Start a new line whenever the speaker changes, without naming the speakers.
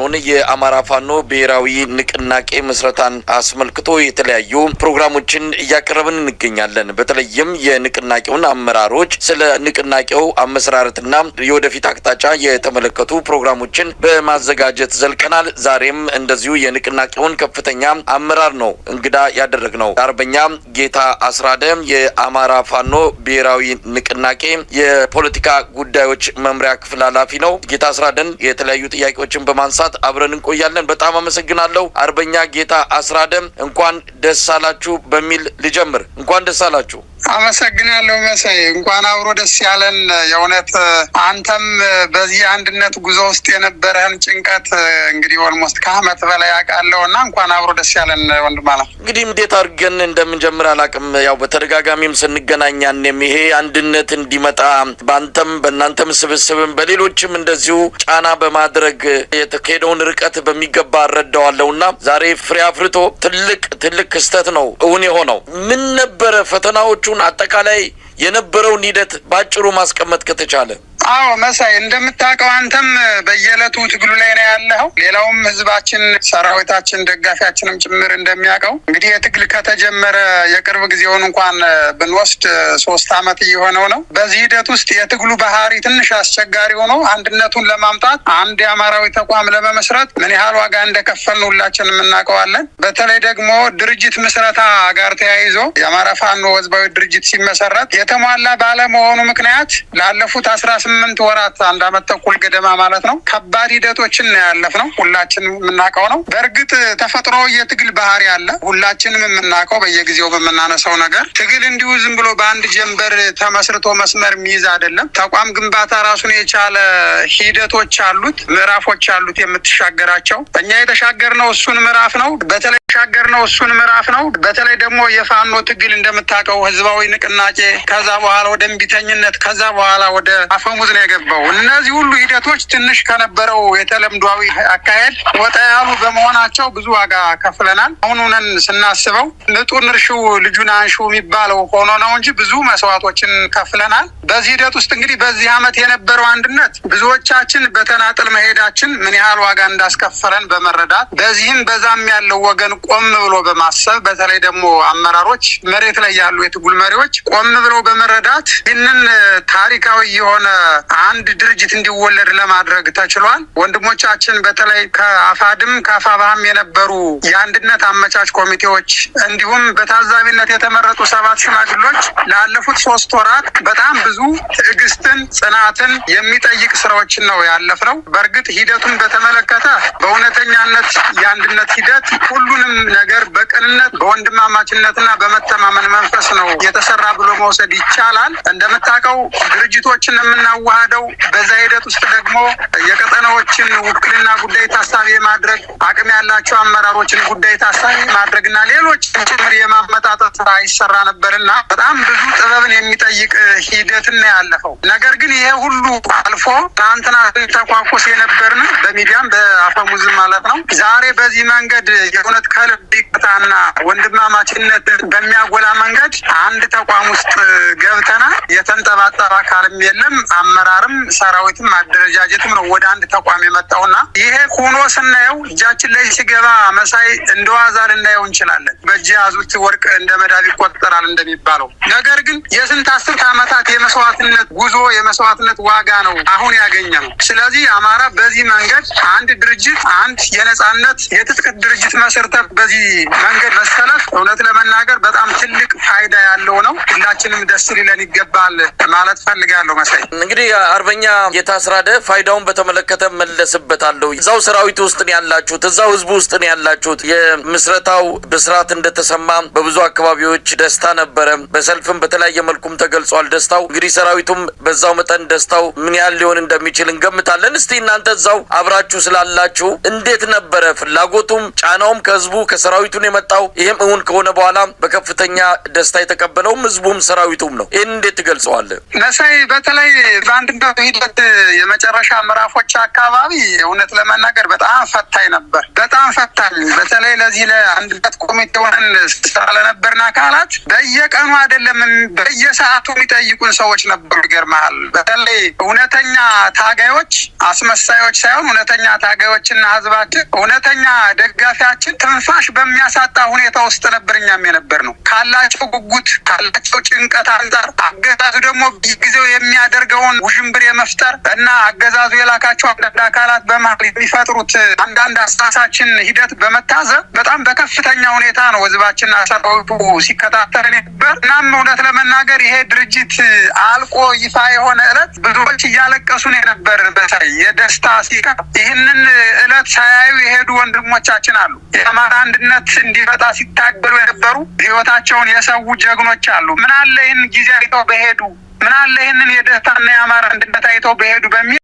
የሆነውን የአማራ ፋኖ ብሔራዊ ንቅናቄ ምስረታን አስመልክቶ የተለያዩ ፕሮግራሞችን እያቀረብን እንገኛለን። በተለይም የንቅናቄውን አመራሮች ስለ ንቅናቄው አመሰራረትና የወደፊት አቅጣጫ የተመለከቱ ፕሮግራሞችን በማዘጋጀት ዘልቀናል። ዛሬም እንደዚሁ የንቅናቄውን ከፍተኛ አመራር ነው እንግዳ ያደረግነው። አርበኛ ጌታ አስራደ የአማራ ፋኖ ብሔራዊ ንቅናቄ የፖለቲካ ጉዳዮች መምሪያ ክፍል ኃላፊ ነው። ጌታ አስራደን የተለያዩ ጥያቄዎችን በማንሳት አብረን እንቆያለን። በጣም አመሰግናለሁ። አርበኛ ጌታ አስራደ እንኳን ደስ አላችሁ በሚል ልጀምር። እንኳን ደስ አላችሁ።
አመሰግናለሁ መሳይ፣ እንኳን አብሮ ደስ ያለን። የእውነት አንተም በዚህ አንድነት ጉዞ ውስጥ የነበረህን ጭንቀት እንግዲህ almost ከአመት በላይ አውቃለሁ እና እንኳን አብሮ ደስ ያለን ወንድም አለ።
እንግዲህ እንዴት አድርገን እንደምንጀምር አላውቅም። ያው በተደጋጋሚም ስንገናኝ ያኔም ይሄ አንድነት እንዲመጣ በአንተም በእናንተም ስብስብም በሌሎችም እንደዚሁ ጫና በማድረግ የተካሄደውን ርቀት በሚገባ እረዳዋለሁ እና ዛሬ ፍሬ አፍርቶ ትልቅ ትልቅ ክስተት ነው እውን የሆነው። ምን ነበረ ፈተናዎቹን አጠቃላይ የነበረውን ሂደት ባጭሩ ማስቀመጥ ከተቻለ?
አዎ መሳይ፣ እንደምታውቀው አንተም በየዕለቱ ትግሉ ላይ ነው ያለኸው። ሌላውም ህዝባችን፣ ሰራዊታችን፣ ደጋፊያችንም ጭምር እንደሚያውቀው እንግዲህ የትግል ከተጀመረ የቅርብ ጊዜውን እንኳን ብንወስድ 3 ዓመት እየሆነው ነው። በዚህ ሂደት ውስጥ የትግሉ ባህሪ ትንሽ አስቸጋሪ ሆኖ አንድነቱን ለማምጣት አንድ የአማራዊ ተቋም ለመመስረት ምን ያህል ዋጋ እንደከፈልን ሁላችንም እናውቀዋለን። በተለይ ደግሞ ድርጅት ምስረታ ጋር ተያይዞ የአማራ ፋኖ ህዝባዊ ድርጅት ሲመሰረት የተሟላ ባለመሆኑ ምክንያት ላለፉት 18 ወራት 1 ዓመት ተኩል ገደማ ማለት ነው ከባድ ሂደቶችን ነው ያለፍነው። ሁላችንም የምናውቀው ነው። በእርግጥ ተፈጥሮ የትግል ባህሪ አለ። ሁላችንም የምናውቀው በየጊዜው በምናነሳው ነገር ትግል እንዲሁ ዝም ብሎ በአንድ ጀንበር ተመስርቶ መስመር የሚይዝ አይደለም። ተቋም ግንባታ ራሱን የቻለ ሂደቶች አሉት፣ ምዕራፎች አሉት የምትሻገራቸው። እኛ የተሻገርነው እሱን ምዕራፍ ነው። በተለይ የተሻገርነው እሱን ምዕራፍ ነው። በተለይ ደግሞ የፋኖ ትግል እንደምታውቀው ህዝባዊ ንቅናቄ፣ ከዛ በኋላ ወደ እምቢተኝነት፣ ከዛ በኋላ ወደ አፈሙዝ ነው የገባው። እነዚህ ሁሉ ሂደቶች ትንሽ ከነበረው የተለምዷዊ አካሄድ ወጣ ያሉ በመሆናቸው ብዙ ዋጋ ከፍለናል። አሁን ሆነን ስናስበው ንጡን እርሺው ልጁን አንሺው የሚባለው ሆኖ ነው እንጂ ብዙ መስዋዕቶችን ከፍለናል። በዚህ ሂደት ውስጥ እንግዲህ በዚህ ዓመት የነበረው አንድነት ብዙዎቻችን በተናጥል መሄዳችን ምን ያህል ዋጋ እንዳስከፈለን በመረዳት በዚህም በዛም ያለው ወገን ቆም ብሎ በማሰብ በተለይ ደግሞ አመራሮች፣ መሬት ላይ ያሉ የትግል መሪዎች ቆም ብለው በመረዳት ይህንን ታሪካዊ የሆነ አንድ ድርጅት እንዲወለድ ለማድረግ ተችሏል። ወንድሞቻችን በተለይ ከአፋድም ከአፋባህም የነበሩ የአንድነት አመቻች ኮሚቴዎች እንዲሁም በታዛቢነት የተመረጡ 7 ሽማግሎች ላለፉት 3 ወራት በጣም ብዙ ትዕግስትን፣ ጽናትን የሚጠይቅ ስራዎችን ነው ያለፍነው። በእርግጥ ሂደቱን በተመለከተ በእውነተኛነት የአንድነት ሂደት ሁሉንም ነገር በቅንነት በወንድማማችነትና በመተማመን መንፈስ ነው የተሰራ ብሎ መውሰድ ይቻላል። እንደምታውቀው ድርጅቶችን የምናዋህደው በዛ ሂደት ውስጥ ደግሞ የቀጠናዎችን ውክልና ጉዳይ ታሳቢ የማድረግ አቅም ያላቸው አመራሮችን ጉዳይ ታሳቢ ማድረግና ሌሎች ጭምር የማመጣጠን ስራ ይሰራ ነበርና በጣም ብዙ ጥበብን የሚጠይቅ ሂደት ነው ያለፈው። ነገር ግን ይሄ ሁሉ አልፎ ትናንትና ተቋቁስ የነበርን በሚዲያም በአፈሙዝም ማለት ነው ዛሬ በዚህ መንገድ የእውነት ከልብ ይቅርታና ወንድማማችነት በሚያጎላ መንገድ አንድ ተቋም ውስጥ ገብተናል። የተንጠባጠበ አካልም የለም። አመራርም ሰራዊትም አደረጃጀትም ነው ወደ አንድ ተቋም የመጣውና ይሄ ሆኖ ስናየው እጃችን ላይ ሲገባ መሳይ እንደዋዛ ልናየው እንችላለን። በእጅ ያዙት ወርቅ እንደ መዳብ ይቆጠራል እንደሚባለው። ነገር ግን የስንት አስርት ዓመታት የመስዋዕትነት ጉዞ የመስዋዕትነት ዋጋ ነው አሁን ያገኘነው። ስለዚህ አማራ በዚህ መንገድ አንድ ድርጅት አንድ የነጻነት የትጥቅ ድርጅት መስርተ በዚህ መንገድ መሰለፍ እውነት ለመናገር በጣም ትልቅ ፋይዳ ያለው ነው። ሁላችንም ደስ ሊለን ይገባል ማለት ፈልጋለሁ። መሳይ
እንግዲህ አርበኛ ጌታ አስራደ ፋይዳውን በተመለከተ መለስበታለሁ። እዛው ሰራዊት ውስጥ ነው ያላችሁት፣ እዛው ህዝቡ ውስጥ ነው ያላችሁት። የምስረታው ብስራት እንደተሰማ በብዙ አካባቢዎች ደስታ ነበረ። በሰልፍም በተለያየ መልኩም ተገልጿል ደስታው። እንግዲህ ሰራዊቱም በዛው መጠን ደስታው ምን ያህል ሊሆን እንደሚችል እንገምታለን። እስቲ እናንተ እዛው አብራችሁ ስላላችሁ እንዴት ነበረ ፍላጎቱም ጫናውም ከህዝቡ ከሰራዊቱ ነው የመጣው። ይህም እውን ከሆነ በኋላ በከፍተኛ ደስታ የተቀበለውም ህዝቡም ሰራዊቱም ነው። ይህን እንዴት ትገልጸዋለህ?
መሳይ፣ በተለይ በአንድነቱ ሂደት የመጨረሻ ምዕራፎች አካባቢ እውነት ለመናገር በጣም ፈታኝ ነበር። በጣም ፈታኝ። በተለይ ለዚህ ለአንድነት ኮሚቴ ሆነን ስራ ለነበርን አካላት በየቀኑ አይደለም በየሰዓቱ የሚጠይቁን ሰዎች ነበሩ። ይገርምሃል። በተለይ እውነተኛ ታጋዮች፣ አስመሳዮች ሳይሆን እውነተኛ ታጋዮችና ህዝባችን፣ እውነተኛ ደጋፊያችን ትንፋሽ በሚያሳጣ ሁኔታ ውስጥ ነበር እኛም የነበር ነው። ካላቸው ጉጉት፣ ካላቸው ጭንቀት አንጻር አገዛዙ ደግሞ ጊዜው የሚያደርገውን ውዥንብር የመፍጠር እና አገዛዙ የላካቸው አንዳንድ አካላት በመሀል የሚፈጥሩት አንዳንድ አሳሳችን ሂደት በመታዘብ በጣም በከፍተኛ ሁኔታ ነው ህዝባችንና ሰራዊቱ ሲከታተል ነበር። እናም እውነት ለመናገር ይሄ ድርጅት አልቆ ይፋ የሆነ እለት ብዙዎች እያለቀሱ ነው የነበር። በሳይ የደስታ ሲቃ ይህንን እለት ሳያዩ የሄዱ ወንድሞቻችን አሉ። የአማራ አንድነት እንዲመጣ ሲታገሉ የነበሩ፣ ህይወታቸውን የሰዉ ጀግኖች አሉ። ምናለ ይህን ጊዜ አይተው በሄዱ፣ ምናለ ይህንን የደስታና የአማራ አንድነት አይተው በሄዱ በሚል